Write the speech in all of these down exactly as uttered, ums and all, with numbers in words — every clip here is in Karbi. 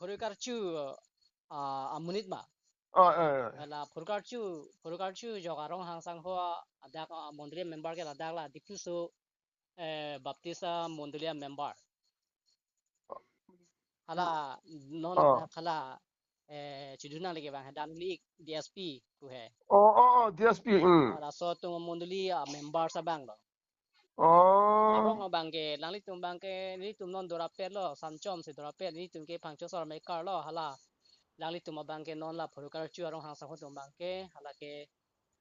Phurui Karchu, ah, amonit ma. Oh, eh. Hala Phurui Karchu, Phurui Karchu ajok a Ronghang Sangho adak, ah, mondoli member ke ladak la Diphu aso, eh, Baptist amondoli amember. Hala non, oh, hala, eh, chidun nangji ke bang he, Damneli D S P pu he. Oh, oh, oh, D S P, hmm. Hala laso atum amondoli amember abang lo. Oh. Arong abang ke, alanglitum abang ke, nelitum non dorapet lo, Sanchom si dorapet, nelitum ke Phangcho asor amekar lo, hala. Alanglitum abang ke non la Phurui Karchu a Ronghang Sangho atum abang ke, hala ke,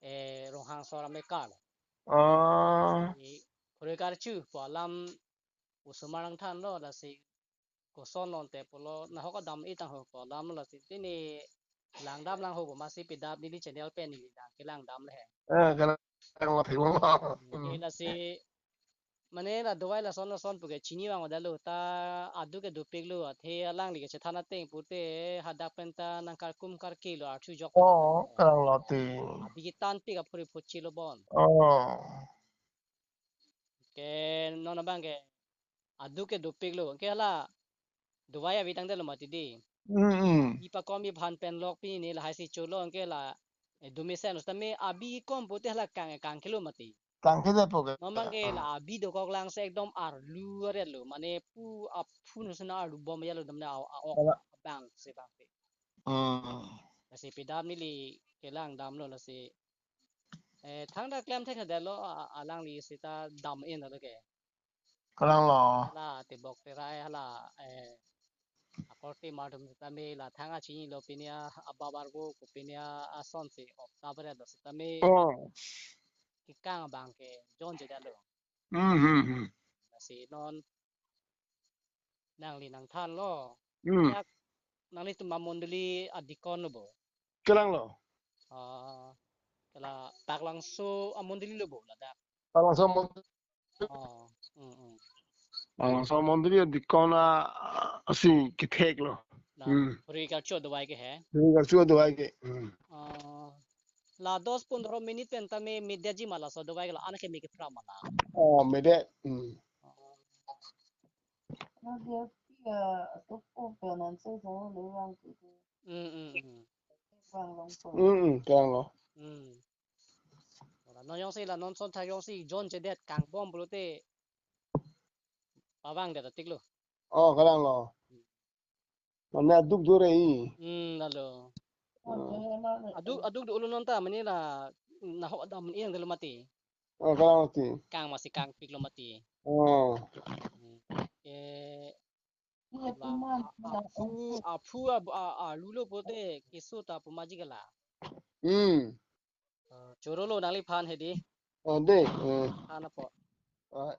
eh, Ronghang asor amekar lo. Oh. I Phurui Karchu pu alam osomar nangthanlo, lasi koson non te pulo, nahok adam-i tang ho pu alam lo, lasi pini langdam lang ho pu masi pidap neli channel pen neli lang kelangdam le he. Eh, kalang lo, thik lo. Hmm, hmm. Lasi mane la dovai lason lason pu ke chini vang odalo ta aduk ke dopiklo, athe alangli ke chethan ateng pute hadak pen ta nangkarkum karke lo archu jok. Oh, kalang lo ti. Abi ketan pik aphuri phuchi lo bon. Oh. Ke non abang ke aduk ke dopiklo, ke hala dovai avi tangdet lo mati di. Hmm, hmm. Ipakom iphan pen lok pini lahai si cholo, ke la, eh, dumesen lo, sitame abi kom pute hala kang, kangke lo mati. Kangke det po ke. Non abang ke la abi dokok lang si ekdom arlu aret lo, mane pu aphun sina arlu bom ya lo, damna a, a, ok, hala, abang si bang si. Hmm. Lasi pidap neli kelangdam lo, lasi, eh, thangta klem thekthedet lo, a, alangli seta dam-i lo ke. Kalang lo. La tebok terai hala, eh, akorte mar atum sitame la thang a chinilo, pini a ababar go ko pini a ason si op ta beret lo sitame. Oh. Kekang abang ke jonjedet lo. Hmm, hmm, hmm. Lasi non nangli nangthanlo. Hmm. Dak nanglitum amondoli adikon lo bo. Kalang lo. Ah, ke la Paklangso amondoli lo bo ladak. Paklangso amon- Oh, hmm, hmm. Paklangso amondoli adikon a, asi kethek lo. La, hmm, Phurui Karchu adovai ke he. Phurui Karchu adovai ke. Hmm. Ah, la dos pondro minute pen tame media ji ma laso adovai ke la, anke me kephra ma la. Oh, media. Hmm. Oh. Hmm, hmm, hmm. Hmm, hmm, kalang lo. Hmm. Ora, non jongsi la non ason thak jongsi jonjedet kang bom pulote pavangdet tik lo. Oh, kalang lo. Hmm. Mane aduk do re i. Hmm, lalo. Oh. Aduk, aduk do lo non ta, mane la nahok adam-i tangdet lo mati. Oh, kalang mati. Kang masi kangpik lo mati. Oh. Hmm. Ke la, a, aphu, aphu a, a, arlu lo pute keso ta pu ma ji ke la. Hmm. Ah, choro lo nangliphan he di. Oh, de. Hmm. Than apot. Ah.